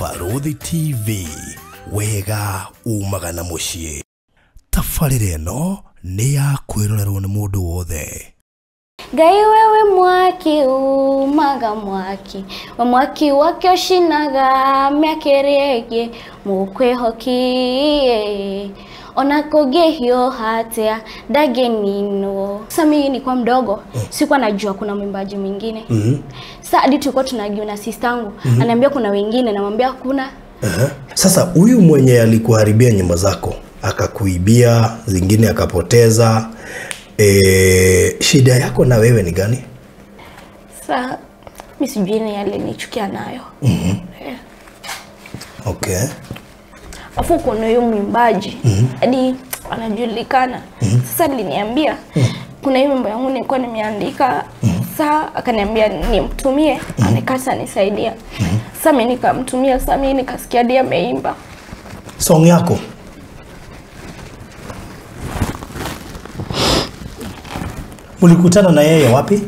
Barũthi TV, wega umaga na mũciĩ. Tabarĩra ĩno nĩ ya kwĩrorerwo nĩ mũndũ wothe. Ngai wewe mwaki umaga mwaki, we mwaki wake ũcinaga mĩaka ĩrĩa ĩngĩ mũkwĩhokie, ona kũngĩhiũha atĩa ndangĩninwo. Sasa mimi nilikuwa mdogo, sikuwa najua kuna mwimbaji mwingine. Sasa hadi tulikuwa tunagiona sister yangu, ananiambia kuna wengine, namwambia hakuna. Sasa huyu mwenye alikuharibia nyumba zako, akakuibia, zingine akapoteza, shida yako na wewe ni gani? Sasa mimi sijui ni yale nichukia nayo. Okay. Afu kuna huyo mwimbaji hadi anajulikana. Sasa aliniambia kuna hiyo wimbo yangu nilikuwa nimeandika. Sasa akaniambia nimtumie, anikata nisaidia. Sasa mimi nikamtumia, sasa mimi nikasikia hadi ameimba song yako. Ulikutana na yeye wapi?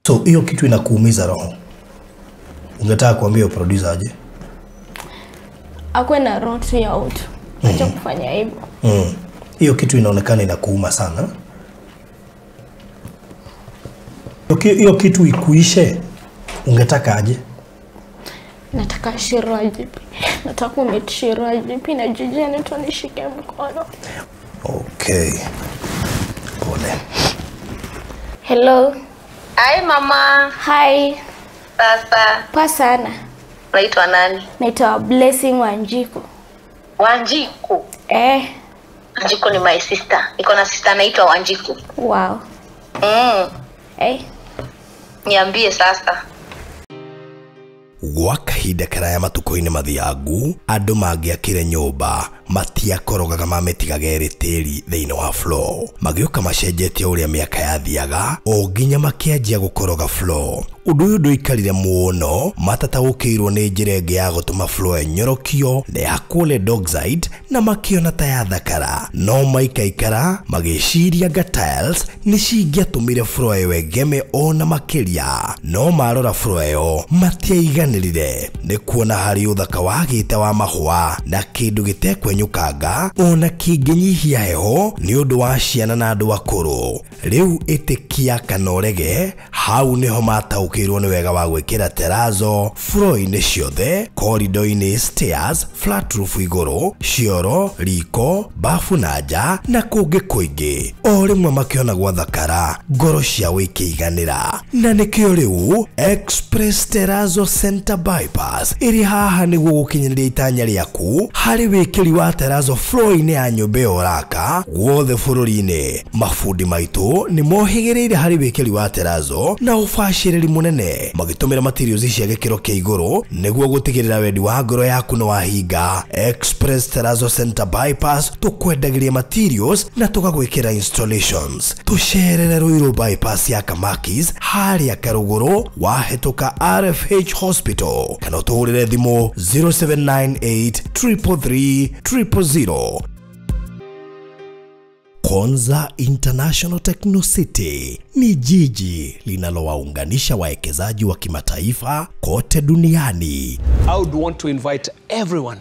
So hiyo kitu inakuumiza roho. Ungetaka kuambia producer aje? Akwe na roho tu ya utu. Acha kufanya hivyo. Hiyo kitu inaonekana inakuuma sana. Hiyo kitu ikuishe, ungetaka aje? Nataka Shiro IGP. Nataka kumeet Shiro IGP na Gigi anishike mkono. Okay. Pole. Hello. Hi mama. Hi. Sasa. Poa sana. Unaitwa nani? Naitwa Blessing Wanjiku. Wanjiku? Eh. Wanjiku ni my sister. Niko na sister anaitwa Wanjiku. Wow. Eh. Niambie sasa. Gwa kahinda karaya matukũ-inĩ mathiangu, andũ mangĩakire nyũmba matiakorogaga mamĩtigaga ĩrĩ tĩri thĩinĩ wa floor. Magĩũka macenjetie ũrĩa mĩaka yathiaga o nginya makĩanjia gũkoroga floor. Ũndũ ũyũ ndũikarire mũno, matataũkĩirwo nĩ njĩra ĩngĩ ya gũtũma floor ĩnyorokio na ya chlorine dioxide na makĩona ta yathakara. No maikaikara magĩciria nga tiles nĩ cingĩatũmire floor ĩyo ĩgeme ona makĩria. No marora floor ĩyo matiaiganĩrire nĩ kuona harĩ ũthaka wagĩte wa mahũa na kĩndũ gĩtekwenyũkanga ona kĩngĩnyihia heho nĩ ũndũ wa ciana na andũ akũrũ. Rĩu ĩtĩkia kana ũrege, hau nĩho mataũkĩirwo nĩ wega wa gwĩkĩra terazo floor-inĩ ciothe, corridor-inĩ, stairs, flat roof igũrũ, cioro, riko, bafu na nja na kũngĩ kũingĩ. O rĩmwe makĩona gwathakara, ngoro ciao ikĩiganĩra. Na nĩkĩo rĩu Express Terrazzo Center Bypass ĩrĩ haha nĩguo gũkinyanĩria itanya rĩaku harĩ wĩkĩri wa terrazzo floor-inĩ ya nyũmba ĩyo ũraka guothe bũrũri-inĩ. Mabundi maitũ nĩ mohĩgĩrĩire harĩ wĩkĩri wa terrazzo na ũbacĩrĩri mũnene, magĩtũmĩra materials cia gĩkĩro kĩa igũrũ nĩguo gũtigĩrĩra wendi wa ngoro yaku nĩ wahinga. Express Terrazzo Center Bypass tũkwendagĩria materials na tũgagwĩkĩra installations. Tũcerere Ruiru Bypass ya Kamakis harĩa Karũgũrũ wahĩtũka RFH Hospital kana ũtũhũrĩre thimũ 0798 333 000. Konza International Techno City ni jiji linalowaunganisha wawekezaji wa kimataifa kote duniani. I would want to invite everyone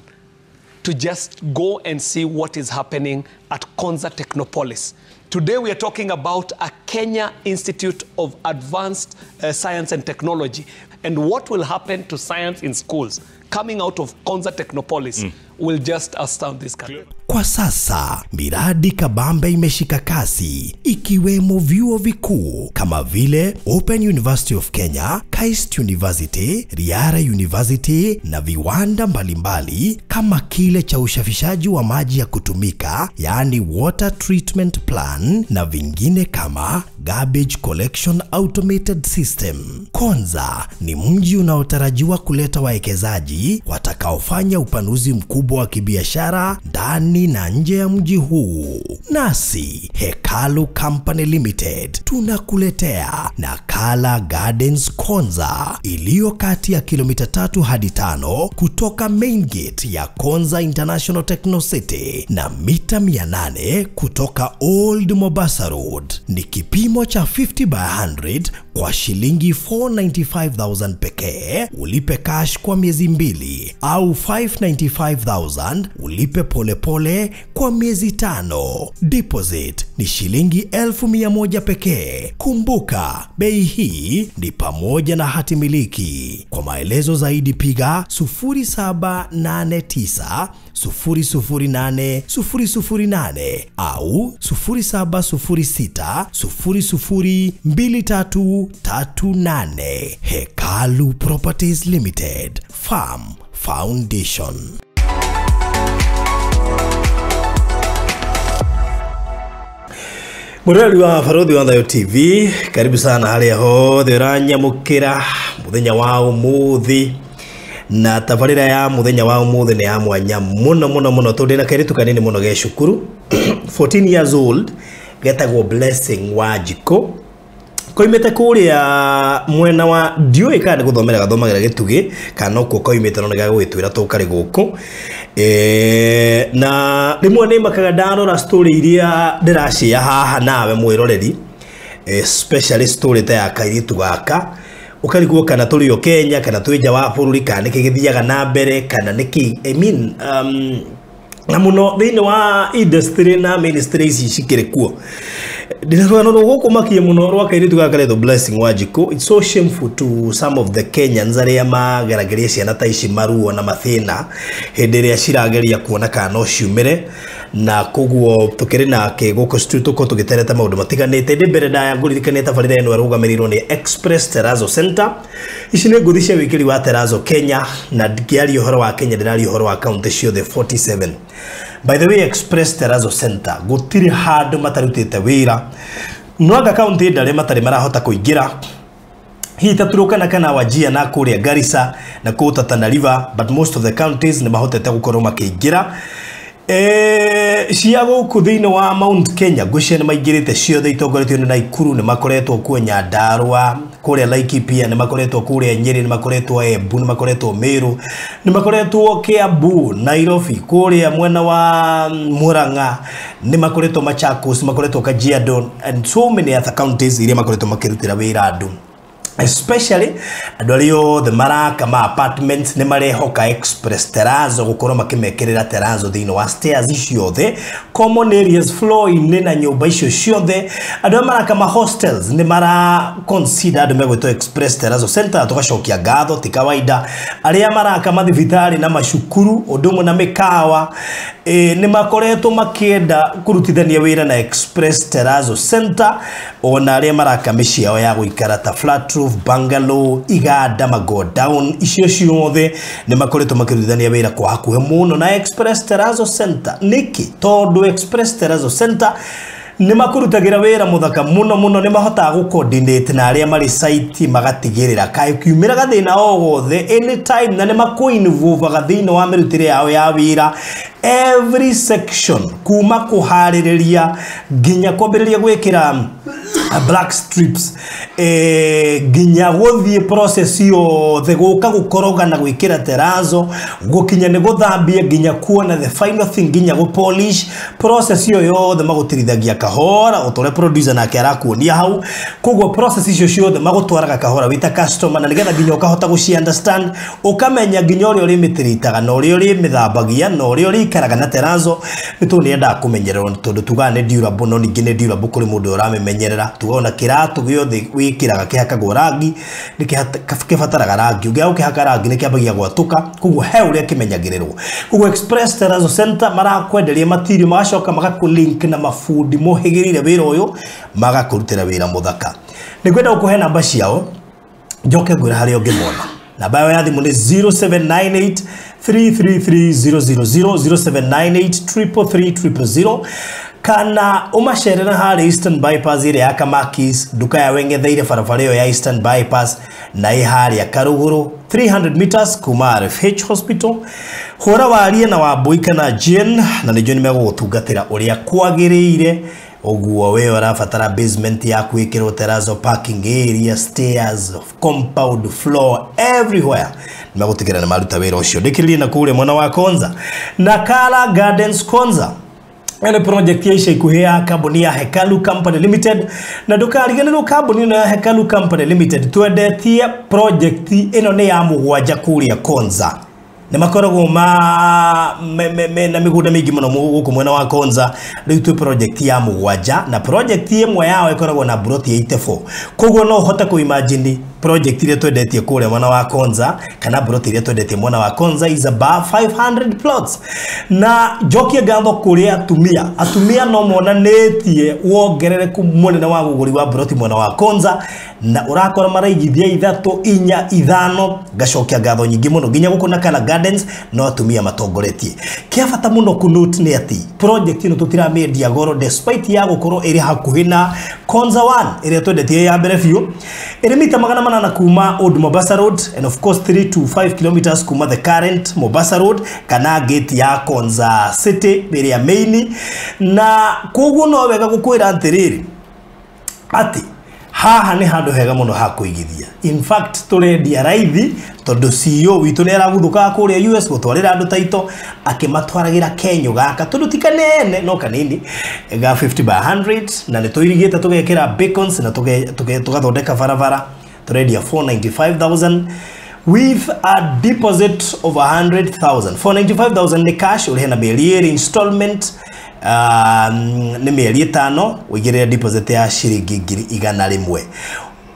to just go and see what is happening at Konza Technopolis. Today we are talking about a Kenya Institute of Advanced Science and Technology and what will happen to science in schools coming out of Konza Technopolis will just astound this country. Kwa sasa, miradi kabambe imeshika kasi, ikiwemo vyuo vikuu kama vile Open University of Kenya, KAIST University, Riara University na viwanda mbalimbali kama kile cha ushafishaji wa maji ya kutumika, yaani water treatment plan, na vingine kama garbage collection automated system. Konza ni mji unaotarajiwa kuleta wawekezaji watakaofanya upanuzi mkubwa wa kibiashara ndani ndani na nje ya mji huu. Nasi Hekalu Company Limited tunakuletea Nakala Gardens Konza iliyo kati ya kilomita 3 hadi 5 kutoka main gate ya Konza International Techno City na mita 800 kutoka Old Mombasa Road. Ni kipimo cha 50 by 100 kwa shilingi 495,000 pekee, ulipe cash kwa miezi 2 au 595,000 ulipe polepole kwa miezi 5. Deposit ni shilingi 1,100 pekee. Kumbuka, bei hii ni pamoja na hati miliki. Kwa maelezo zaidi piga 0789 008 008 au 0706 002338. Hekalu Properties Limited, Farm Foundation. Murali wa Farodhi wa Thayo TV, karibu sana haria hothe uranyamukira muthenya wa umuthi. Na tabarira ya muthenya wa umuthi ni ya mwanya muno muno muno tondu na kairitu kanini muno ge cukuru 14 years old getagwo Blessing Wanjiku koimite kuria mwena wa ndiũĩ kana nĩ gũthomera gathomagĩra gĩtugĩ kana nokuo koimĩte no nĩgagũgĩtwĩra tũkarĩ gũkũ. Na rĩmwe nĩ makaga ndarora story iria ndĩracia haha nawe mwĩroreri, especially story ta ya kairitu gaka ukarigwo kana tũrĩ o Kenya kana twĩ nja wa bũrũri kana nĩkĩ gĩthiaga na mbere kana nĩkĩ, I mean, na muno thĩinĩ wa industry na ministry ici cikĩrĩ kuo. Ndĩna rũgano rũgũkũmakia mũno rwa kairĩtu gaka karetwo Blessing Wanjiku. It's so shameful to some of the Kenyans arĩa mageragĩria ciana ta ici maruo na mathĩna hĩndĩ ĩrĩa cirageria kuona kana no ciumĩre, na koguo tũkĩrĩ nake gũkũ studio tũkorwo tũgĩtereta maũndũ matiganĩte. Ndĩ mbere ndaya ngũririkanie tabarĩra ĩno ĩrũgamĩrĩirwo nĩ Express Terrazzo Center. Ici nĩ ngũthi cia wĩkĩri wa Terrazzo Kenya, na ndingĩaria ũhoro wa Kenya ndĩraria ũhoro wa kaunti ciothe 47. By the way, Express Terrazzo Center gũtirĩ handũ matarutĩte wĩra, no anga kaunti ndarĩ matarĩ marahota kũingĩra hihi ta Turkana kana Wajir na kũrĩa Garissa na kũu Tana River, but most of the counties nĩ mahotete gũkorwo makĩingĩra. Cia gũkũ thĩinĩ wa Mount Kenya ngwĩciria nĩ maingĩrĩte ciothe itongoretio nĩ Nakuru, nĩ makoretwo kuo Nyandarua, kũrĩa Laikipia nĩ makoretwo, kũrĩa Nyeri nĩ makoretwo, Embu nĩ makoretwo, Meru nĩ makoretwo, Kiambu, Nairobi, kũrĩa mwena wa Murang'a nĩ makoretwo, Machakos nĩ makoretwo, Kajiado and so many other counties iria makoretwo makĩrutĩra wĩra andũ, especially andũ arĩa othe maraka ma apartments nĩ marehoka Express Terrazzo gũkorwo makĩmekĩrĩra terrazzo thĩinĩ wa stairs ciothe, common areas, floor-inĩ na nyũmba icio ciothe. Andũ arĩa maraka ma hostels nĩ mara consider andũ megwĩtwo Express Terrazzo Center. Tũgacokia ngatho ti kawaida arĩa maraka mathibitarĩ na macukuru ũndũ ũmwe na mĩkawa, nĩ makoretwo makĩenda kũrutithania wĩra na Express Terrazzo Center, ona arĩa maraka mĩciĩ yao ya gũikara ta flat roof, bungalow, iganda, magodown, icio ciothe nĩ makoretwo makĩrutithania wĩra kwa hakuhĩ mũno na Express Terrazzo Center. Nĩkĩ? Tondũ Express Terrazzo Center nĩ makũrutagĩra wĩra mũthaka mũno mũno, nĩ mahotaga gũ coordinate na arĩa marĩ site magatigĩrĩra kaĩ kiumĩra gathĩna o gothe anytime, na nĩ makũ-involvaga thĩinĩ wa mĩrutĩre yao ya wĩra every section, kuma kũharĩrĩria nginya kwambĩrĩria gwĩkĩra black strips, nginya gũthiĩ process yothe gũka gũkoroga na gwĩkĩra terrazzo, gũkinya nĩ gũthambia nginya kuona the final thing, nginya gũ polish, process ĩyo yothe magũtirithagia kahora o ta ũrĩa producer nake arakuonia hau. Koguo process icio ciothe magũtwaraga kahora wĩ ta customer, na nĩgetha nginya ũkahota gũci understand, ũkamenya nginya ũrĩa ũrĩmĩtiritaga na ũrĩa ũrĩmĩthambagia na ũrĩa ũrĩikaraga na terrazzo. Nĩ tondũ nĩyendaga kũmenyererwo, tondũ tugaga nĩ durable, no ningĩ nĩ durable kũrĩ mũndũ ũramĩmenyerera. Tugaga ona kĩratũ gĩothe wĩkĩraga kĩhakagwo rangi, nĩ kĩbataraga rangi, ũngĩaga gũkĩhaka rangi nĩ kĩambagia gwatũka, koguo he ũrĩa kĩmenyagĩrĩrwo. Koguo Express Terrazzo Center marakwenderia material, magacoka magakũ-link na mabundi mohĩgĩrĩire wĩra ũyũ, magakũrutĩra wĩra mũthaka. Nĩ ngwenda gũkũhe namba ciao njoke ngwĩre harĩa ũngĩmona. Namba yao ya thimũ nĩ 0798 333 000, 0798 333 000, Kana umacerera harĩ Eastern Bypass ĩrĩa ya Kamakis, nduka ya wengetheire barabara ĩyo ya Eastern Bypass na ĩ harĩa Karuguru 300 meters kuma RFH Hospital. Hũra warie na Wambui kana Jane na nĩnjũĩ nĩmegũgũtungatĩra ũrĩa kwagĩrĩire. Ũguo we ũrabatara basement yaku ĩkĩrwo terrazzo, parking area, stairs, compound floor, everywhere nĩmegũtigĩrĩra nĩ maruta wĩra ũcio. Ndĩkĩrĩrie na kũrĩa mwena wa Konza na Kala Gardens Konza. Ene project ya ica ikuhĩ ya kambuni ya Hekalu Company Limited, na ndũkariganĩrwo kambuni ĩno ya Hekalu Company Limited twendetie project ĩno nĩ ya mũgwanja kũrĩa Konza. Nĩ makoragwo na mĩgũnda mĩingĩ mũno gũkũ mwena wa Konza. Rĩu twĩ project ya mũgwanja na project ĩmwe yao ĩkoragwo na plot 84. Koguo no ũhote kũ imagine project iria twendetie kũrĩa mwena wa Konza kana plot iria twendetie mwena wa Konza is above 500 plots. Na njokie ngatho kũrĩ atumia, atumia no monanĩtie wongerereku mũnene wa ũgũri wa plot mwena wa Konza, na ũrakora maraigithia 3, 4, 5. Ngacokia ngatho nyingĩ mũno nginya gũkũ na Kala Gardens no atumia matongoretie. Kĩa bata mũno kũ note nĩ atĩ project ĩno tũtiramĩendia goro despite ya gũkorwo ĩrĩ hakuhĩ na Konza 1 ĩrĩa twendetie ya mbere biũ, ĩrĩ mita 800 kuma Old Mombasa Road and of course 3 to 5 kilometers kuma the current Mombasa Road kana gate ya Konza City ĩrĩa main. Na koguo no wega gũkwĩra atĩrĩrĩ atĩ haha nĩ handũ hega mũno ha kũigithia. In fact tũrendia raithi tondũ CEO witũ nĩ aragũthũkaga kũrĩa US gũtwarĩra andũ taito akĩmatwaragĩra kenyũ gaka tondũ ti kanene no kanini ga 50 by 100, na nĩ tũirigĩte tũgekĩra bacons na tũgathondeka barabara. Tũrendia 495,000 with a deposit of 100,000. 495,000 nĩ cash ũrĩhe na mĩeri ĩrĩ installment, nĩ mĩeri 5 ũigĩrĩre deposit ya ciringi 100,000.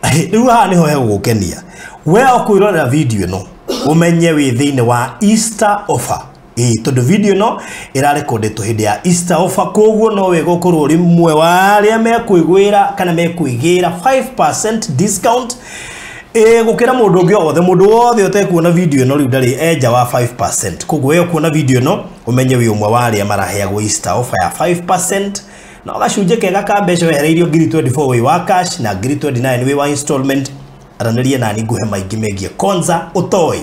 Rĩu haha nĩho hegũgũkenia. We ũkwĩrorera video ĩno ũmenye wĩ thĩinĩ wa Easter offer. Tondũ video ĩno ĩrarekondetwo hĩndĩ ya Easter offer, koguo no wega ũkorwo ũrĩ ũmwe wa arĩa mekwĩgwĩra kana mekwĩgĩra 5% discount gũkĩra mũndũ ũngĩ wothe. Mũndũ wothe ũtekuona video ĩno rĩu ndarĩ enja wa 5%. Koguo we ũkuona video ĩno ũmenye wĩ ũmwe wa arĩa maraheagwo Easter offer ya 5% na gacunjĩ kega ka mbeca wehereirio 24,000 wĩ wa cash na 29,000 wĩ wa installment. Aranĩria nani nguhe maingĩ megiĩ Konza ũtoĩ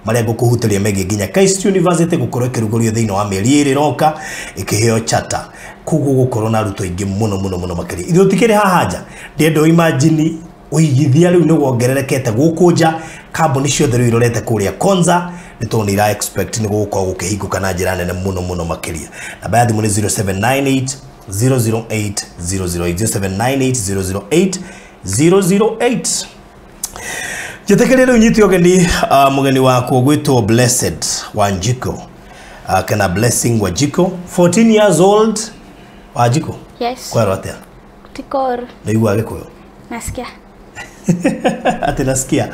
marĩa ngũkũhutĩria megiĩ nginya KAIST University gũkorwo ĩkĩrugũrio thĩinĩ wa mĩeri ĩrĩ ĩroka ĩkĩheo charter, koguo gũkorwo na arutwo aingĩ mũno mũno mũno makĩria. Ithuĩ tũtikĩrĩ haha nja, ndĩrenda imagine ũigithia rĩu nĩ wongererekete gũkũ nja, kambuni ciothe rĩu irorete kũrĩa Konza nĩ tondũ nĩ ira expect nĩ gũgũkorwo gũkĩhingũka na njĩra nene mũno mũno makĩria. Namba ya thimũ nĩ 0798 008 008 0798 008 008. Njetekeire rĩu nyite ũgeni mũgeni wakwa ũgwĩtwo Blessed Wanjiku, kana Blessing Wanjiku, 14 years old. Wanjiku? Yes. Kwerwo atĩa? Tikor. Nĩ ũiguaga Gĩkũyũ? Nasikia. Atĩ nasikia?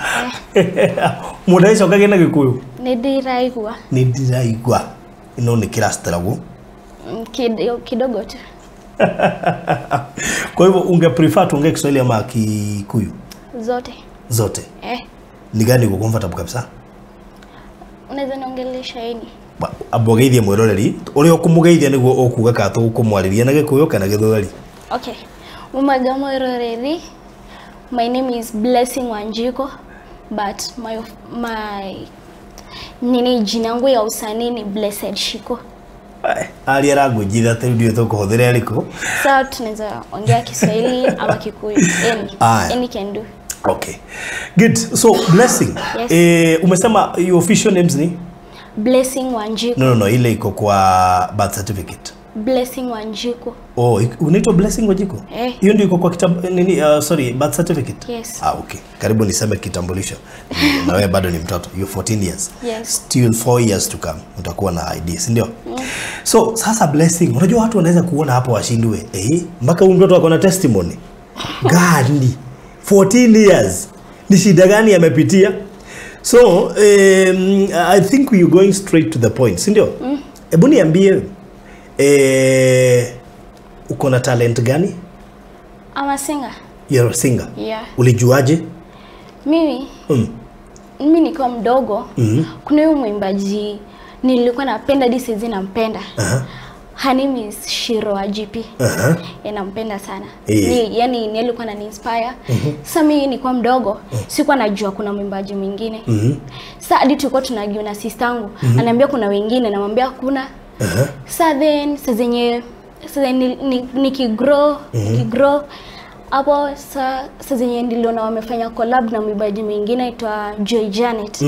Mũndũ agĩcokagia na Gĩkũyũ? Nĩ ndĩraigua. Nĩ ndĩraigua. Ĩno nĩ kĩrastruggle? Kidogo tu. Kwa hivyo unge prefer tuongee Kiswahili ama Kikuyu? Zote. Zote? Ni gani uko comfortable kabisa? Unaweza niongelesha yini? Amba ũgeithie mwĩroreri ũrĩa ũkũmũgeithia nĩguo ũkuga kana tũkũmwarĩria na Gĩkũyũ kana Gĩthweri. Okay. Mumaga mwĩroreri, my name is Blessing Wanjiku, but my nini jina yangu ya usanii ni Blessed Shiko. Aria language ithatũ ndio tũkũhũthĩra ĩrĩkũ? Sawa, tunaweza ongea Kiswahili ama Kikuyu. Any can do. Okay. Good. So Blessing. Yes. Umesema your official names ni? Blessing Wanjiku. No, ile iko kwa birth certificate. Blessing Wanjiku. Oh, unaitwa Blessing Wanjiku? Hiyo ndio iko kwa kitabu nini, sorry, birth certificate? Yes. Ah, okay. Karibu niseme kitambulisho. Na wewe bado ni mtoto. You're 14 years. Yes. Still 4 years to come. Utakuwa na ID, si ndio? So, sasa Blessing, unajua watu wanaweza kuona hapo washindwe. Mpaka huyu mtoto ako na testimony. Gani? 14 years. Ni shida gani amepitia? So, I think we're going straight to the point, si ndio? Hebu niambie, uko na talent gani? I'm a singer. You're a singer? Yeah. Ulijuaje? Mimi nikiwa mdogo, kuna huyu mwimbaji nilikuwa napenda hadi saizi nampenda. Her name is Shiro wa GP. Nampenda sana. Ni yani ni alikuwa anani-inspire. Sasa mimi nilikuwa mdogo, sikuwa najua kuna mwimbaji mwingine. Sasa hadi tulikuwa tunagiwa na sister yangu, ananiambia kuna wengine, namwambia hakuna. Sasa then sasa zenye sasa nikigrow hapo sasa zenye niliona wamefanya collab na mwimbaji mwingine aitwa Joy Janet.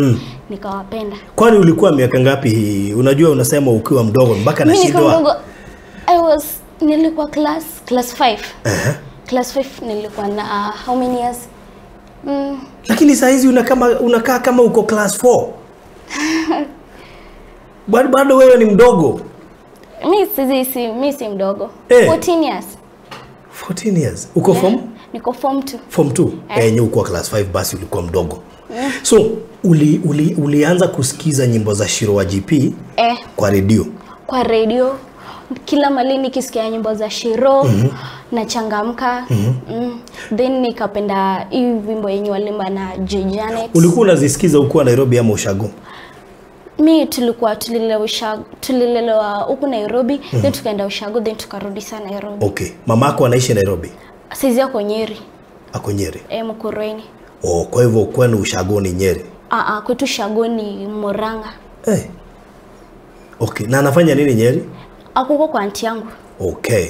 Nikawapenda. Kwani ulikuwa miaka ngapi hii? Unajua unasema ukiwa mdogo mpaka nashindwa. Nilikuwa class 5. Class 5 nilikuwa na how many years? Lakini saa hizi unakaa kama uko class 4. Bado wewe ni mdogo. Mimi si mdogo. 14 years. 14 years. Uko form? Niko form 2. Form 2. Yenyewe uko class 5 basi ulikuwa mdogo. So ulianza kusikiza nyimbo za Shiro wa GP kwa radio? Kwa radio. Kila mali nikisikia nyimbo za Shiro nachangamka. Then nikapenda hii wimbo yenye walimba na Joy Janet. Ulikuwa unazisikiza ukiwa Nairobi ama Ushago? Mimi tulilelewa huku Nairobi, then tukaenda Ushago, then tukarudi sana Nairobi. Okay. Mamako anaishi Nairobi? Saizi ako Nyeri. Ako Nyeri? Mkurweni. Oh, kwa hivyo kwenu Ushago ni Nyeri? Kwetu Ushago ni Murang'a. Okay, na anafanya nini Nyeri? Ako huko kwa aunti yangu. Okay.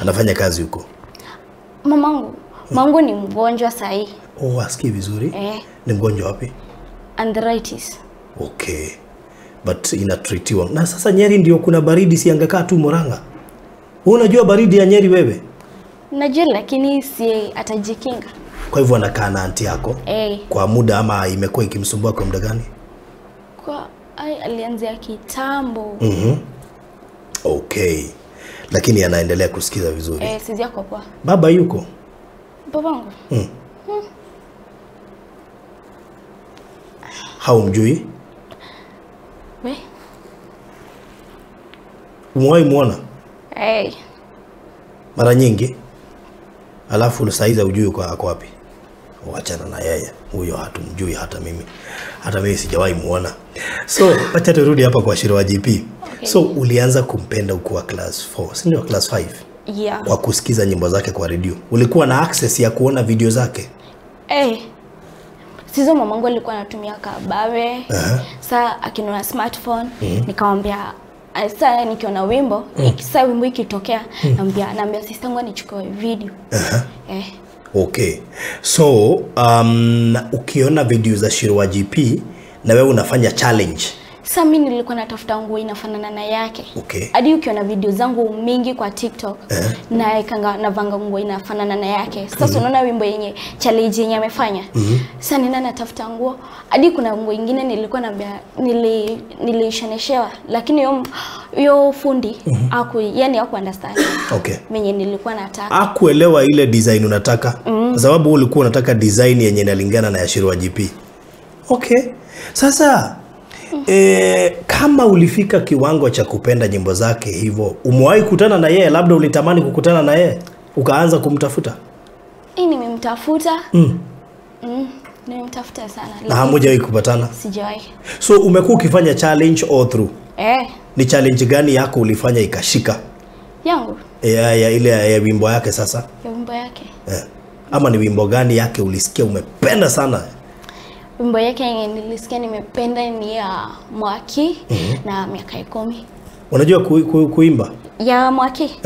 Anafanya kazi huko? Mamangu ni mgonjwa sahi. Oh, asikii vizuri? Ni mgonjwa wapi? Arthritis. Okay. But inatreatiwa. Na sasa Nyeri ndio kuna baridi, si angekaa tu Murang'a? Wewe unajua baridi ya Nyeri wewe? Najua, lakini si atajikinga. Kwa hivyo anakaa na aunti yako? Kwa muda ama imekuwa ikimsumbua kwa muda gani? Kwa alianzia kitambo. Okay. Lakini anaendelea kusikiza vizuri. Sisi yako poa. Baba yuko? Babangu. Haumjui? We? Umewahi muona? Mara nyingi. Alafu saizi hujui kwa ako wapi. Waachana na yeye. Huyo hatumjui hata mimi. Hata mimi sijawahi muona. So, acha turudi hapa kwa Shiro wa GP. Okay. So, ulianza kumpenda ukiwa class 4, si ndio class 5? Yeah. Kwa kusikiza nyimbo zake kwa radio. Ulikuwa na access ya kuona video zake? Sizo mamangu alikuwa anatumia kabawe. Sasa akinunua smartphone, nikamwambia sasa nikiona wimbo, sasa wimbo ikitokea, naambia sister yangu anichukue video. Okay. So, ukiona video za Shiro wa GP na wewe unafanya challenge. Sasa mimi nilikuwa natafuta nguo inafanana na yake. Okay. Hadi ukiona video zangu mingi kwa TikTok na ikanga navanga nguo inafanana na yake. Sasa unaona wimbo yenye challenge yenye amefanya. Sasa nina natafuta nguo. Hadi kuna nguo nyingine nilikuwa naambia nilishoneshewa, lakini hiyo fundi haku understand. Okay. Mwenye nilikuwa nataka. Hakuelewa ile design unataka. Kwa sababu ulikuwa unataka design yenye inalingana na ya Shiro wa GP. Okay. Sasa kama ulifika kiwango cha kupenda nyimbo zake hivyo, umewahi kutana na yeye? Labda ulitamani kukutana na yeye ukaanza kumtafuta? Nimemtafuta. Nimemtafuta sana. Na hamjawahi kupatana? Sijawahi. So umekuwa ukifanya challenge all through? Ni challenge gani yako ulifanya ikashika? Yangu? Ya ile ya wimbo yake sasa? Ya wimbo yake. Ama ni wimbo gani yake ulisikia umependa sana? Wimbo yake yenye nilisikia nimependa ni ya Mwaki na miaka 10. Unajua kuimba? Ya Mwaki?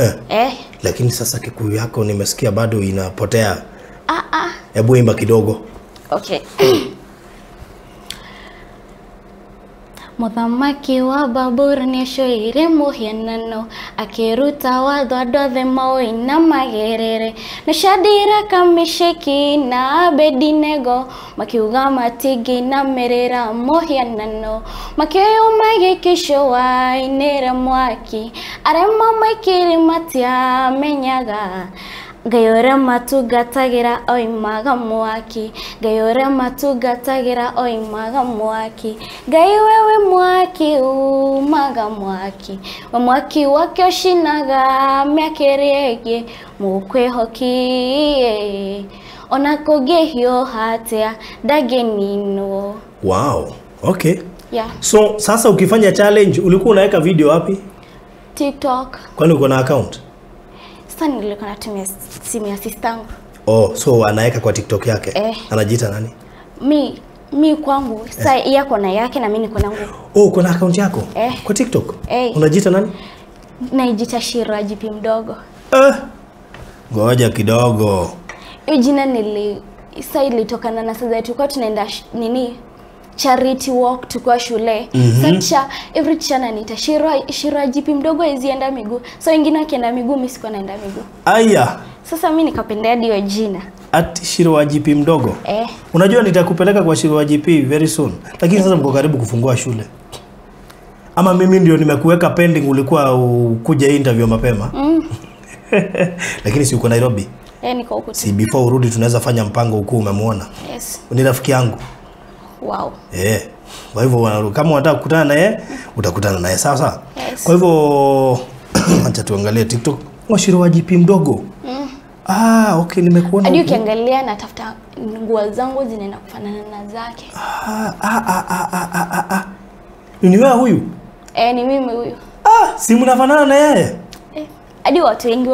Lakini sasa Kikuyu yako nimesikia bado inapotea. Hebu imba kidogo. Okay. Muthamaki wa Babur nĩacoire mũhianano akĩruta watho andũ othe moina magerere na Shadraka Meshaki na Abednego makiuga matingĩinamĩrĩra mũhianano makĩoywo magĩikĩcio wainĩre mwaki arĩa mamaikĩire matiamenyaga Ngai ũrĩa matungatagĩra oimaga mwaki, Ngai ũrĩa matungatagĩra oimaga mwaki, Ngai wewe mwaki umaga mwaki, we mwaki wake ũcinaga mĩaka ĩrĩa ĩngĩ mũkwĩhokie, ona kũngĩhiũha atĩa ndangĩninwo. Wow, okay. Yeah. So sasa ukifanya challenge ulikuwa unaweka video wapi? TikTok. Kwani uko na account? Sasa nilikuwa natumia simu ya sistangu. Oh, so anaweka kwa TikTok yake? Anajiita nani? Mi kwangu, sasa yako na yake na mimi niko nangu. Oh, uko na account yako? Kwa TikTok? Unajiita nani? Najiita Shiro GP mdogo. Ngoja kidogo. Hiyo jina sasa ilitokana na sasa tulikuwa tunaenda nini? Charity walk tulikuwa shule. Sasa every teacher ananiita Shiro GP mdogo hazienda miguu. So wengine wakienda miguu mimi sikuwa naenda miguu. Aya. Sasa mimi nikapendea hiyo jina. Ati Shiro GP mdogo? Unajua nitakupeleka kwa Shiro GP very soon. Lakini sasa mko karibu kufungua shule. Ama mimi ndio nimekuweka pending, ulikuwa ukuja interview mapema. Lakini si uko Nairobi? Niko huko. Si before urudi tunaweza fanya mpango huko umemuona. Yes. Ni rafiki yangu. Wow. Kwa hivyo kama unataka kukutana naye utakutana naye, sawa sawa? Yes. Kwa hivyo acha tuangalie TikTok. Shiro wa GP mdogo. Ah, okay, nimekuona. Hadi ukiangalia natafuta nguo zangu zinaenda kufanana na zake. Ni wewe huyu? Ni mimi huyu. Si mnafanana na yeye? Hadi watu wengi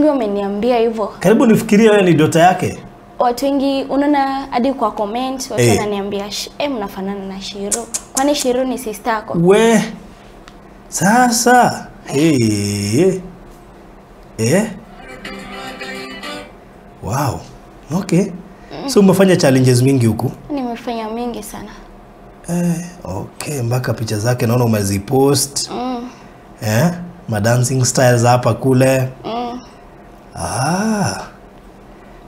wameniambia hivyo. Karibu nifikirie wewe ni dota yake. Watu wengi unaona hadi kwa comment watu wananiambia mnafanana na Shiro. Kwani Shiro ni sister yako? We. Sasa. Wow. Okay. So umefanya challenges mingi huku? Nimefanya mingi sana. Okay, mpaka picha zake naona umezipost. Ma dancing styles hapa kule.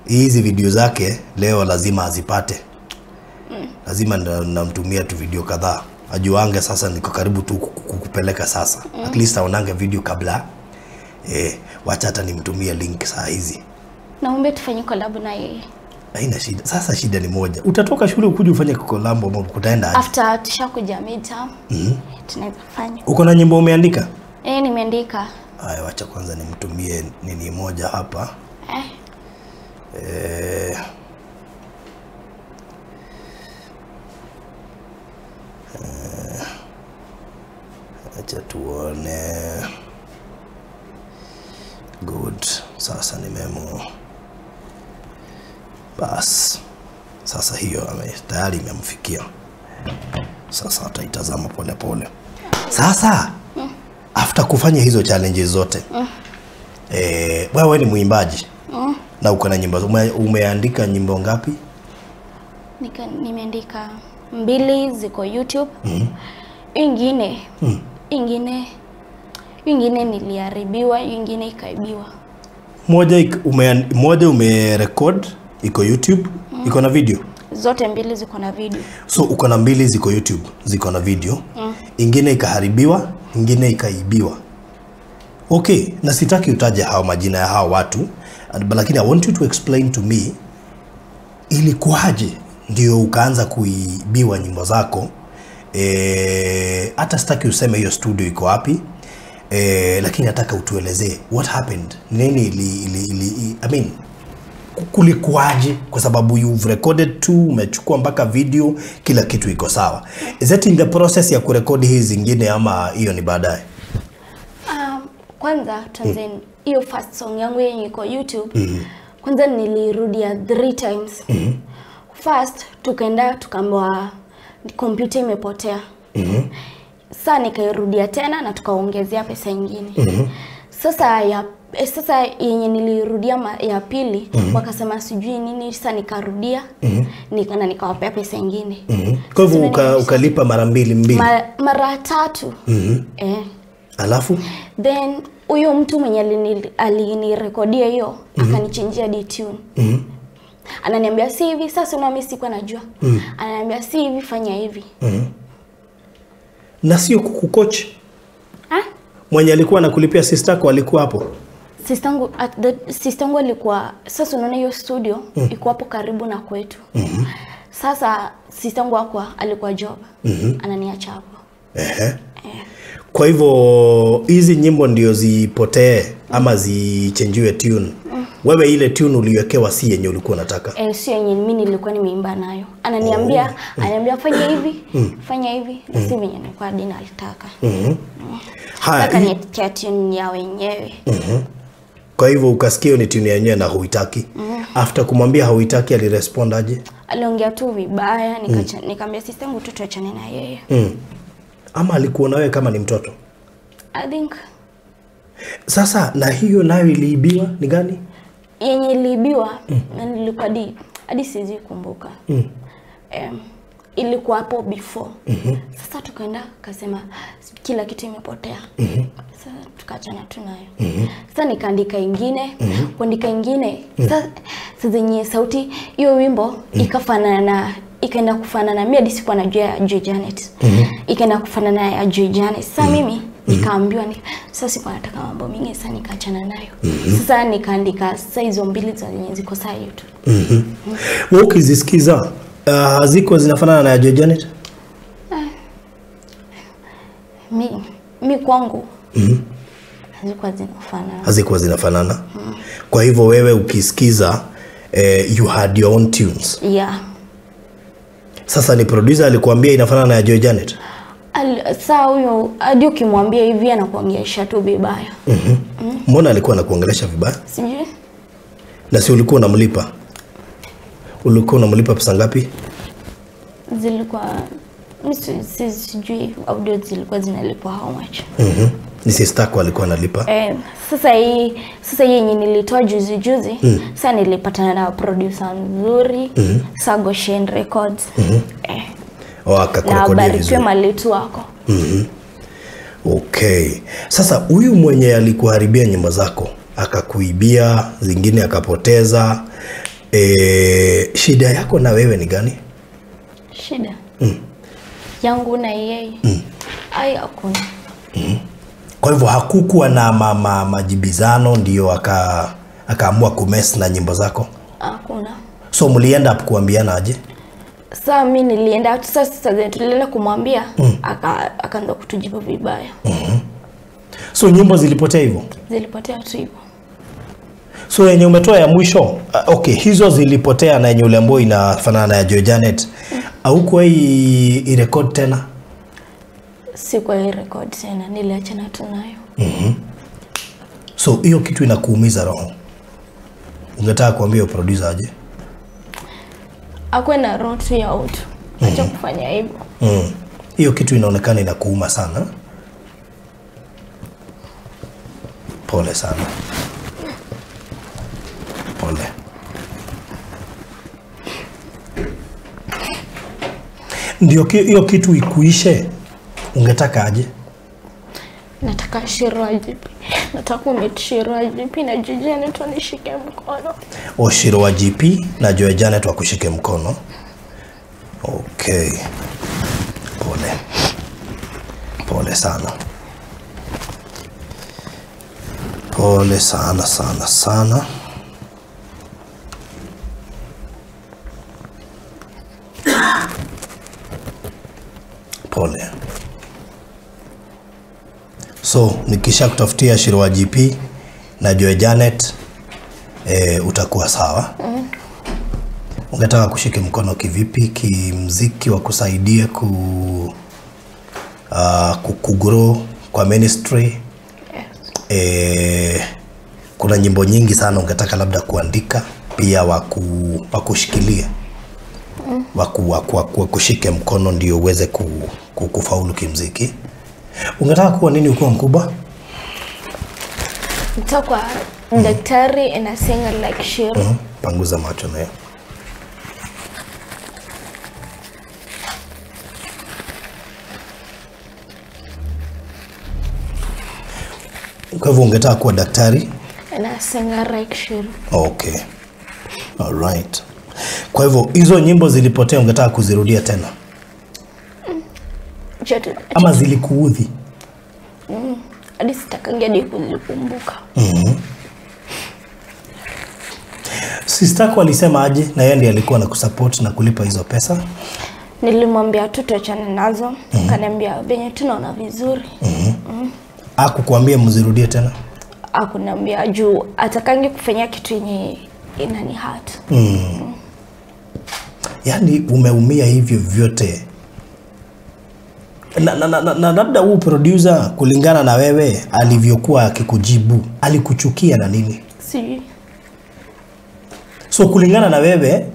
Hizi video zake leo lazima azipate. Lazima namtumia tu video kadhaa. Ajuange sasa niko karibu tu kukupeleka sasa. At least aonange video kabla. Wacha hata nimtumie link saa hizi. Naomba tufanye collab na yeye. Haina shida. Sasa shida ni moja. Utatoka shule ukuje ufanye collab ama kutaenda aje? After tushakuja midterm. Tunaweza fanya. Uko na nyimbo umeandika? Nimeandika. Haya, wacha kwanza nimtumie nini moja hapa. Acha tuone. Good. Sasa ni memo. Bas. Sasa hiyo tayari imemfikia. Sasa ataitazama pole pole. Sasa after kufanya hizo challenges zote. Wewe ni mwimbaji. Na uko na nyimbo. Umeandika nyimbo ngapi? Nimeandika 2 ziko YouTube. Ingine niliharibiwa, ingine ikaibiwa. Moja umerecord iko YouTube, iko na video. Zote 2 ziko na video. So uko na 2 ziko YouTube, ziko na video. Ingine ikaharibiwa, ingine ikaibiwa. Okay, na sitaki utaje hao majina ya hao watu, lakini I want you to explain to me ilikuwaje ndio ukaanza kuibiwa nyimbo zako. Hata sitaki useme hiyo studio iko wapi. Lakini nataka utuelezee what happened. Nini I mean, kulikuwaje? Kwa sababu you've recorded 2, umechukua mpaka video, kila kitu iko sawa. Is that in the process ya kurekodi hizi zingine ama hiyo ni baadaye? Kwanza tuanze hiyo first song yangu yenye iko YouTube. Kwanza nilirudia 3 times. First tukaenda tukaambiwa kompyuta imepotea. Sasa nikairudia tena na tukaongezea pesa nyingine. Sasa yenye nilirudia ya pili wakasema sijui nini, sasa nikarudia nikawapea pesa nyingine. Kwa hivyo ukalipa mara mbili. Mara 3. Alafu then huyo mtu mwenye alinirekodia hiyo akanichangia di tune. Ananiambia si hivi, sasa na mimi sikuwa najua. Ananiambia si hivi, fanya hivi. Na sio kukucoach? Mwenye alikuwa anakulipia sister yako alikuwa hapo? Sistangu alikuwa, sasa unaona hiyo studio iko hapo karibu na kwetu. Sasa sistangu alikuwa job. Ananiacha hapo. Kwa hivyo hizi nyimbo ndio zipotee ama zichenjiwe tune. Wewe ile tune uliwekewa si yenye ulikuwa unataka? Si yenye mimi nilikuwa nimeimba nayo. Ananiambia, ananiambia fanya hivi, fanya hivi, na si venye nilikuwa Dina alitaka. Haya, akanitia tune ya wenyewe. Kwa hivyo ukasikia ni tune yenyewe na huitaki. After kumwambia hauitaki alirespond aje? Aliongea tu vibaya, nikamwambia sister yangu tu tuachane na yeye. Ama alikuona wewe kama ni mtoto? I think. Sasa na hiyo nayo iliibiwa ni gani? Yenye iliibiwa na nilikuwa hadi siwezi kumbuka. Ilikuwa hapo before. Sasa tukaenda akasema kila kitu imepotea. Sasa tukaachana tu nayo. Sasa nikaandika ingine, kuandika ingine. Sasa zenye sauti hiyo wimbo ikafanana na ikaenda kufanana mimi hadi sikuwa najua ya Joy Janet. Ikaenda kufanana ya Joy Janet. Sasa mimi nikaambiwa ni sasa sikuwa nataka mambo mingi, sasa nikaachana nayo. Sasa nikaandika sasa hizo mbili zenye ziko sasa YouTube. Wewe ukizisikiza ziko zinafanana na ya Joy Janet? Mi kwangu hazikuwa zinafanana. Hazikuwa zinafanana. Kwa hivyo wewe ukisikiza you had your own tunes. Yeah. Sasa ni producer alikuambia inafanana na ya Joy Janet? Sasa huyo hadi ukimwambia hivi anakuongelesha tu vibaya. Mbona alikuwa anakuongelesha vibaya? Sijui. Na si ulikuwa unamlipa? Ulikuwa unamlipa pesa ngapi? Zilikuwa sijui audio zilikuwa zinalipwa how much. Ni sister yako alikuwa analipa? Sasa hii yenye nilitoa juzi juzi, sasa nilipatana na producer mzuri, sasa Goshen Records. Akakurekodia vizuri. Barikiwe malitu wako. Okay. Sasa huyu mwenye alikuharibia nyimbo zako, akakuibia, zingine akapoteza, shida yako na wewe ni gani? Shida? Yangu na yeye. Ai, hakuna. Kwa hivyo hakukuwa na majibizano ndio akaamua kumess na nyimbo zako? Hakuna. So mlienda kuambiana aje? Sasa mimi nilienda, sasa tulienda kumwambia, akaanza kutujibu vibaya. So nyimbo zilipotea hivyo? Zilipotea tu hivyo. So yenye umetoa ya mwisho, okay, hizo zilipotea na yenye ule ambayo inafanana na ya Joy Janet. Haukuwa i-record tena? Sikuwa i-record tena, niliachana tu nayo. So hiyo kitu inakuumiza roho. Ungetaka kuambia producer aje? Akuwe na roho tu ya utu. Acha kufanya hivyo. Hiyo kitu inaonekana inakuuma sana. Pole sana. Pole. Ndio hiyo kitu ikuishe, ungetaka aje? Nataka Shiro wa GP. Nataka kumit Shiro wa GP na Joy Janet wanishike mkono. O, Shiro wa GP na Joy Janet wakushike mkono. Okay. Pole. Pole sana. Pole sana sana sana. Pole. So nikisha kutafutia Shiro wa GP na Joy Janet, utakuwa sawa. Ungetaka kushike mkono kivipi? Kimziki wa kusaidia kugrow kwa ministry? Yes. Kuna nyimbo nyingi sana ungetaka labda kuandika, pia wakushikilia. Wakushike mkono ndio uweze kufaulu kimziki. Ungetaka kuwa nini ukiwa mkubwa? Nitakuwa daktari and a singer like Shiro. Panguza macho nayo. Kwa hivyo ungetaka kuwa daktari? And a singer like Shiro. Okay. All right. Kwa hivyo hizo nyimbo zilipotea ungetaka kuzirudia tena? Ama zilikuudhi? Hadi sitakangi hadi kuzikumbuka. Sister yako alisema aje? Na yeye ndiye alikuwa anakusupport na kulipa hizo pesa? Nilimwambia tu tuachane nazo. Akaniambia venye tunaona vizuri. Hakukuambia mzirudie tena? Akuniambia juu atakangi kufanya kitu yenye inani hurt. Yaani umeumia hivyo vyote. Na labda huu producer kulingana na wewe alivyokuwa akikujibu, alikuchukia na nini? Sijui. So kulingana na wewe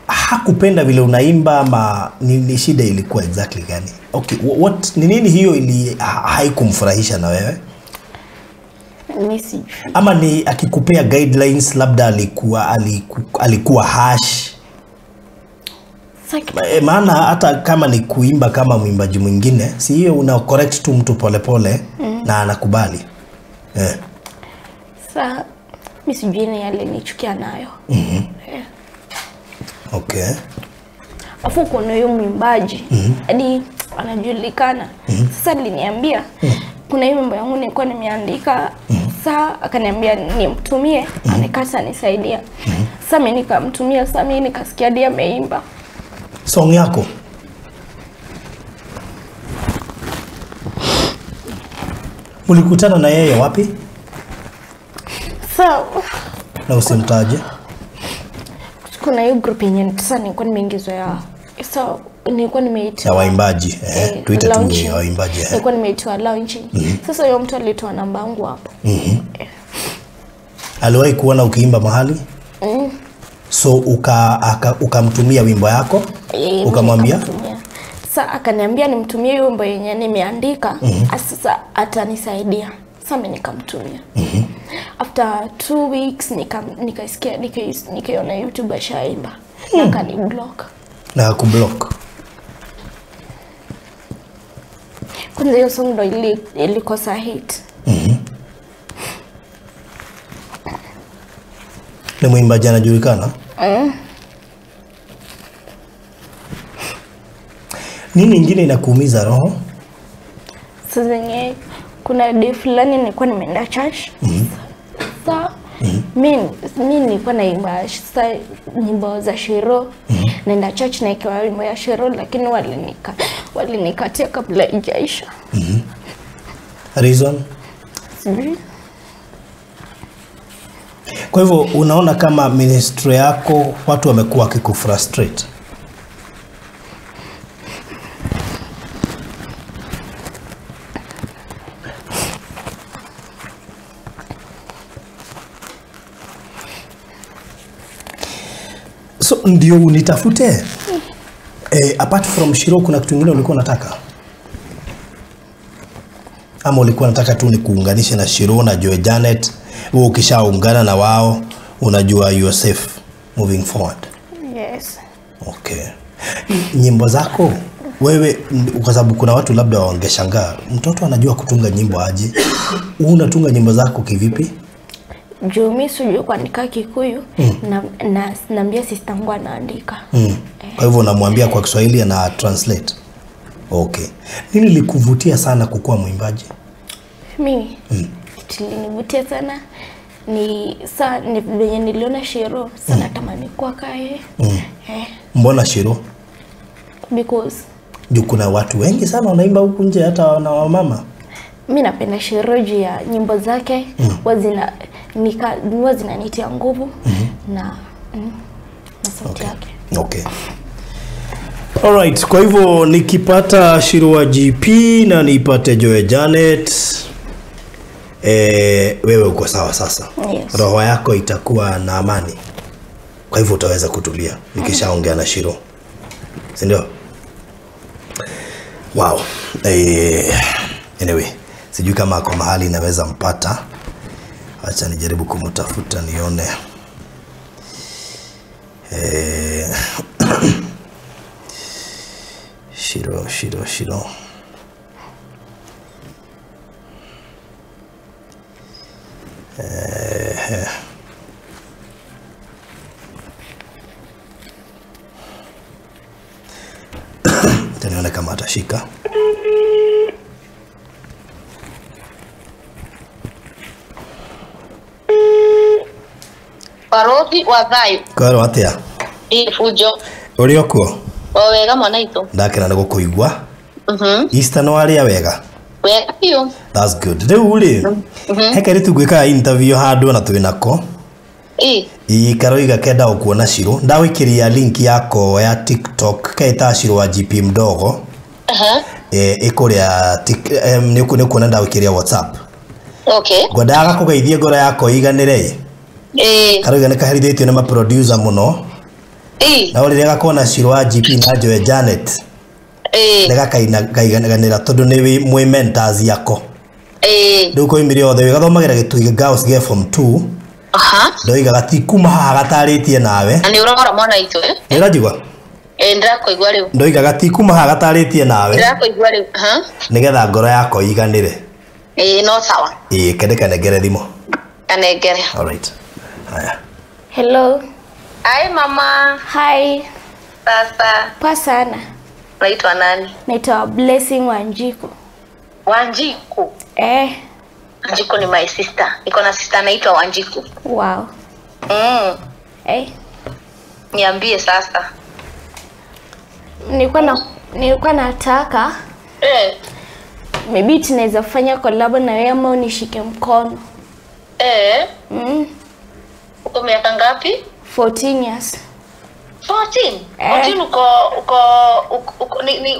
hakupenda vile unaimba ama ni shida ilikuwa exactly gani? Okay, what ni nini hiyo ili haikumfurahisha na wewe? Mimi sijui. Ama ni akikupea guidelines labda alikuwa harsh. Maana hata kama ni kuimba kama mwimbaji mwingine, si hiyo una correct tu mtu pole pole na anakubali. Sasa mimi sijui ni alinichukia nayo. Okay. Afu kuna huyo mwimbaji hadi anajulikana. Sasa aliniambia kuna hiyo wimbo yangu nilikuwa nimeandika. Sasa akaniambia nimtumie, anikata nisaidia. Sasa mimi nikamtumia, sasa mimi nikasikia hadi ameimba song yako. Ulikutana na yeye wapi? Sasa na usimtaje. Kuna hiyo group yenye sasa nilikuwa nimeingizwa ya. Sasa nilikuwa nimeitwa ya waimbaji, tuite tu ya waimbaji. Nilikuwa nimeitwa launch. Sasa huyo mtu alitoa namba yangu hapo. Aliwahi kuona ukiimba mahali? So ukamtumia wimbo yako? Ukamwambia? Sasa akaniambia nimtumie hiyo wimbo yenye nimeandika, sasa atanisaidia. Sasa mimi nikamtumia. After 2 weeks nikasikia nikaiona YouTube ashaimba. Na akaniblock. Na akublock. Kwanza hiyo song ndo ilikosa hit. Ni mwimbaji anajulikana? Nini ingine inakuumiza roho? Sasa zenye kuna day fulani nilikuwa nimeenda church. Sasa mimi nilikuwa naimba sasa nyimbo za Shiro. Naenda church na ikiwa wimbo ya Shiro, lakini walinikatia kabla haijaisha. Reason? Sijui. Kwa hivyo unaona kama ministry yako watu wamekuwa wakikufrustrate? So ndio unitafute? Apart from Shiro kuna kitu kingine ulikuwa unataka? Ama ulikuwa unataka tu nikuunganishe na Shiro na Joy Janet? Wewe ukishaungana na wao unajua you are safe moving forward. Yes. Okay. Nyimbo zako wewe, kwa sababu kuna watu labda wangeshangaa mtoto anajua kutunga nyimbo aje? Unatunga nyimbo zako kivipi? Juu mimi sijui kuandika Kikuyu, na naambia sister yangu anaandika. Kwa hivyo unamwambia kwa Kiswahili ana translate. Okay. Nini likuvutia sana kukuwa mwimbaji? Mimi kilinivutia sana ni venye niliona Shiro sana tamani kuwa kae. Mbona Shiro? Because juu kuna watu wengi sana wanaimba huku nje hata na wamama. Mimi napenda Shiro juu ya nyimbo zake, huwa zinanitia nguvu na sauti yake. Okay. Alright, kwa hivyo nikipata Shiro wa GP na nipate Joy Janet, wewe uko sawa sasa. Yes. Roho yako itakuwa na amani. Kwa hivyo utaweza kutulia nikishaongea na Shiro. Si ndio? Wow. Anyway, sijui kama ako mahali naweza mpata. Acha nijaribu kumtafuta nione. Shiro, Shiro, Shiro. Nione kama atashika. Barothi wa thayo. Kwero atia? Ifujo. Uri okuo? O wega mwana itu. Ndakena nĩ gũkũigua. Easter no aria wega? Wega biũ. That's good. Rĩu rĩ, he kairĩtu ngwĩkaga interview handũ na twĩ nako. Ĩ karoiga kenda gũkuona Shiro. Ndagũikĩria link yako ya TikTok keita Shiro wa GP mdogo. Ĩkũrĩa nĩ ũkuona ndagũikĩria WhatsApp. Okay. Ngwendaga gakũgeithie ngoro yako ĩiganĩre. Karoiga nĩ kaherithĩtio nĩ maproducer mũno. Na rĩrĩa gakona Shiro wa GP na Joe Janet. Nĩ gakaiganĩra tondũ nĩ mwĩ mentors yako. Rĩu koimire othe gathomagĩra Gĩtui Girls ge form 2. Ndoiga gatikuma haha gatarĩtie nawe. Na nĩ ũrora mwana itũ eh? Nĩ ũranjigua? Ndĩrakũigua rĩu. Ndoiga gatikuma haha gatarĩtie nawe. Ndĩrakũigua rĩu. Nĩgetha ngoro yako ĩiganĩre. No sawa. Kende kanengere thimũ. Kanengere. All right. Haya. Hello. Hi mama. Hi. Sasa. Poa sana. Unaitwa nani? Naitwa Blessing Wanjiku. Wanjiku? Wanjiku ni my sister. Niko na sister anaitwa Wanjiku. Wow. Niambie sasa. Nilikuwa nataka maybe tunaweza fanya collab na wewe ama unishike mkono. Uko miaka ngapi? 14 years. 14? 14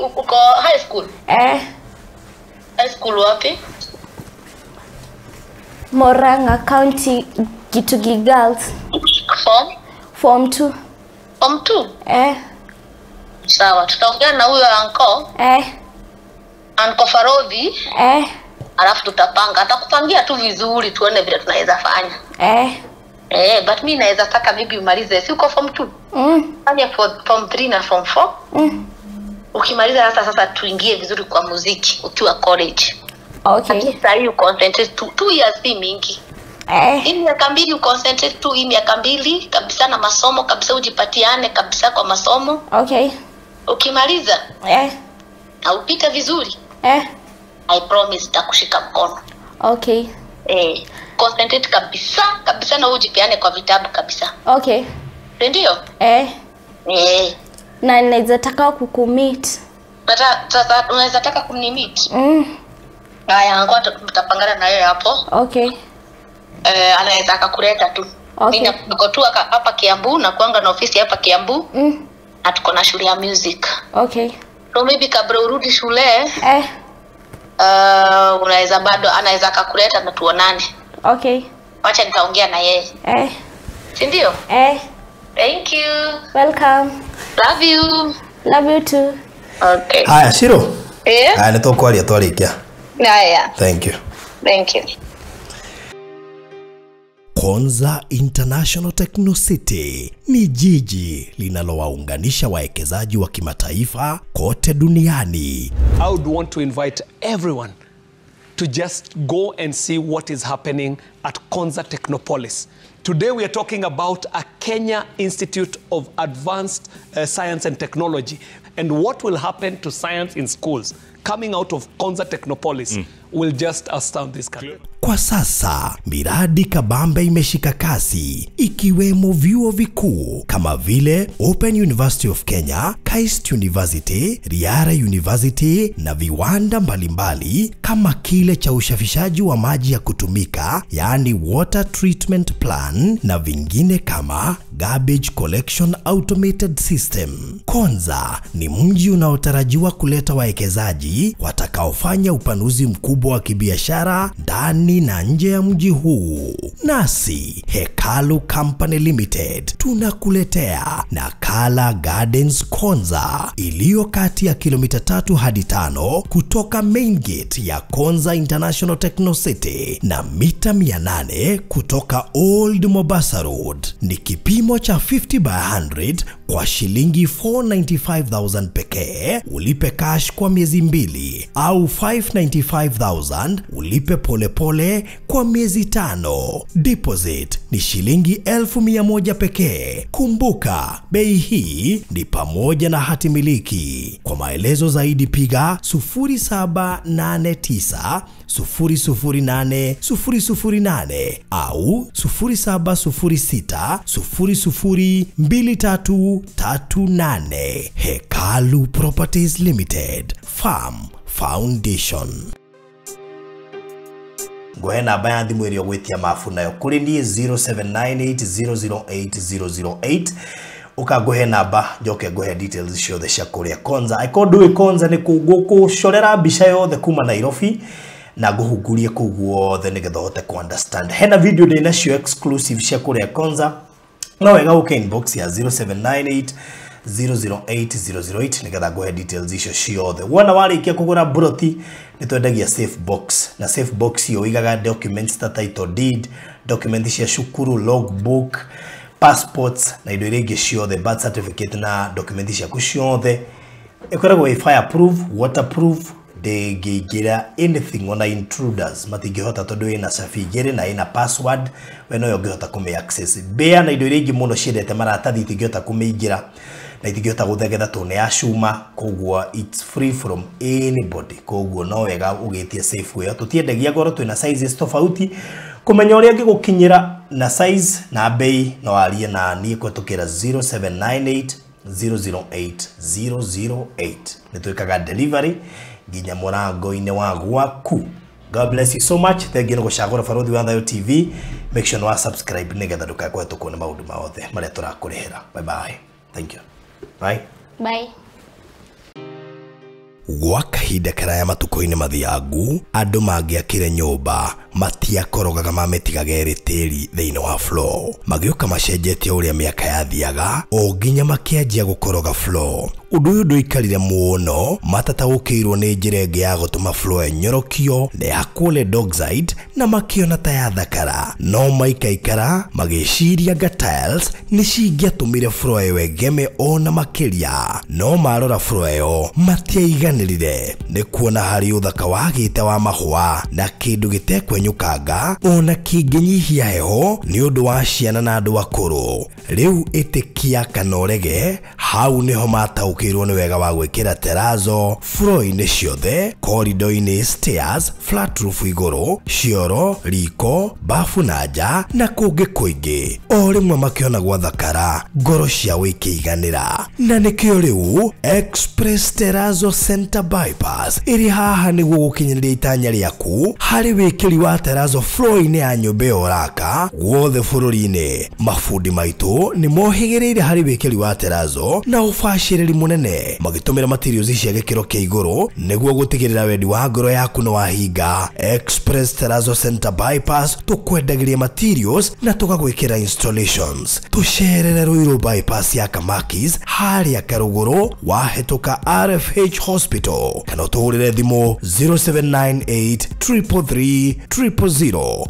uko high school? High school wapi? Murang'a County, Gitugi Girls. Form? Form 2. Form 2? Sawa, tutaongea na huyo anko. Anko Farodhi. Alafu tutapanga, atakupangia tu vizuri tuone vile tunaweza fanya. But mimi naweza taka maybe umalize, si uko form 2? Fanya form 3 na form 4. Ukimaliza sasa tuingie vizuri kwa muziki ukiwa college. Okay. Sasa you concentrate 2 years si mingi. Hii miaka 2 uconcentrate tu, hii miaka 2 kabisa na masomo kabisa, ujipatiane kabisa kwa masomo. Okay. Ukimaliza na upite vizuri. I promise nitakushika mkono. Okay. Concentrate kabisa kabisa na ujipiane kwa vitabu kabisa. Okay. Ndio? Na naweza taka kukumeet. Sasa unaweza taka kunimeet? Haya, ngoja tutapangana na yeye hapo. Okay. Anaweza akakuleta tu. Okay. Mimi niko tu hapa Kiambu na kuanga na ofisi hapa Kiambu. Na tuko na shule ya music. Okay. So maybe kabla urudi shule, unaweza bado anaweza akakuleta na tuonane. Okay. Wacha nitaongea na yeye. Si ndio? Thank you. Welcome. Love you. Love you too. Okay. Haya, Shiro. Haya, nitokwaria twarikia. Haya. Thank you. Thank you. Konza International Techno City ni jiji linalowaunganisha wawekezaji wa kimataifa kote duniani. I would want to invite everyone to just go and see what is happening at Konza Technopolis. Today we are talking about a Kenya Institute of Advanced Science and Technology and what will happen to science in schools coming out of Konza Technopolis will just astound this country. Kwa sasa, miradi kabambe imeshika kasi, ikiwemo vyuo vikuu kama vile Open University of Kenya, KAIST University, Riara University na viwanda mbalimbali kama kile cha ushafishaji wa maji ya kutumika, yaani water treatment plan, na vingine kama garbage collection automated system. Konza ni mji unaotarajiwa kuleta wawekezaji watakaofanya upanuzi mkubwa wa kibiashara ndani na nje ya mji huu. Nasi Hekalu Company Limited tunakuletea Nakala Gardens Konza iliyo kati ya kilomita 3 hadi 5 kutoka main gate ya Konza International Techno City na mita 800 kutoka Old Mombasa Road. Ni kipimo cha 50 by 100 kwa shilingi 495,000 pekee, ulipe cash kwa miezi 2 au 595,000 ulipe polepole kwa miezi 5. Deposit ni shilingi 1,100 pekee. Kumbuka, bei hii ni pamoja na hati miliki. Kwa maelezo zaidi piga 0789 008 008 au 0706 002338. Hekalu Properties Limited, Farm Foundation. Ngũhe namba ya thimũ ĩrĩa ũgwĩtia mabu nayo kũrĩ niĩ 0798008008. Ũka ngũhe namba njoke ngũhe details ciothe cia kũrĩa Konza. Angĩkorwo ndũĩ Konza nĩ kũ, ngũkũcorera mbica yothe kuma Nairobi na ngũhungurie kũu guothe nĩgetha ũhote ku understand. Hena video ndĩ nacio exclusive cia kũrĩa Konza, no wega ũke inbox ya 0798 008008 nĩgetha ngũhe details icio ciothe. Wona warĩkia kũgũra broti, nĩ twendagia safe box, na safe box iyo ũigaga documents ta title deed, document cia cukuru, logbook, passports na indo iria ingĩ ciothe, birth certificate na document ciaku ciothe. Ĩkoragwo ĩ fireproof, waterproof, ndĩngĩingĩra anything, ona intruders matingĩhota tondũ ĩna cabi igĩrĩ na ĩna password, we noyo ũngĩhota kũmĩ access. Mbĩa na indo iria ingĩ mũno ciendete maratathi itingĩhota kũmĩingĩra na itingĩhota gũthegetha tondũ nĩ ya cuma, koguo it's free from anybody. Koguo no wega ũgĩtie safe ĩyo. Tũtiendagia goro, twĩna sizes tofauti. Kũmenya ũrĩa ngĩgũkinyĩra na size na bei, no arie na niĩ kũhetũkĩra 0798 008 008. Nĩ twĩkaga delivery nginya mũrango-inĩ wa gwaku. God bless you so much. Thank you nĩ gũcagũra Barũthi wa Thayo TV. Make sure nĩ wa subscribe nĩgetha ndũkae kũhetũkwo nĩ maũndũ mothe marĩa tũrakũrehera. Bye bye. Thank you. Bye. Bye. Gwa kahinda karaya matukũ-inĩ mathiangu, andũ mangĩakire nyũmba matiakorogaga mamĩtigaga ĩrĩ tĩri thĩinĩ wa floor. Magĩũka macenjetie ũrĩa mĩaka yathiaga o nginya makĩanjia gũkoroga floor. Ũndũ ũyũ ndũikarire mũno, matataũkĩirwo nĩ njĩra ĩngĩ ya gũtũma floor ĩnyorokio na yakwo lead oxide na makĩona ta yathakara. No maikaikara magĩciria nga tiles nĩ cingĩatũmire floor ĩyo ĩgeme ona makĩria. No marora floor ĩyo matiaiganĩrire nĩ kuona harĩ ũthaka wagĩte wa mahũa na kĩndũ gĩtekwenyũkanga ona kĩngĩnyihia heho nĩ ũndũ wa ciana na andũ akũrũ. Rĩu ĩtĩkia kana ũrege, hau nĩho mataũkĩirwo nĩ wega wa gwĩkĩra terazo floor-inĩ ciothe, corridor-inĩ, stairs, flat roof igũrũ, cioro, riko, bafu na nja na kũngĩ kũingĩ. O rĩmwe makĩona gwathakara, ngoro ciao ikĩiganĩra. Na nĩkĩo rĩu Express Terrazzo Center Bypass ĩrĩ haha nĩguo gũkinyanĩria itanya rĩaku harĩ wĩkĩri wa terrazzo floor-inĩ ya nyũmba ĩyo ũraka guothe bũrũri-inĩ. Mabundi maitũ nĩ mohĩgĩrĩire harĩ wĩkĩri wa terrazzo na ũbacĩrĩri mũnene, magĩtũmĩra materials cia gĩkĩro kĩa igũrũ nĩguo gũtigĩrĩra wendi wa ngoro yaku nĩ wahinga. Express Terrazzo Center Bypass tũkwendagĩria materials na tũgagwĩkĩra installations. Tũcerere Ruiru Bypass ya Kamakis harĩa Karũgũrũ wahĩtũka RFH Hospital, kana ũtũhũrĩre thimũ 0798 333 000.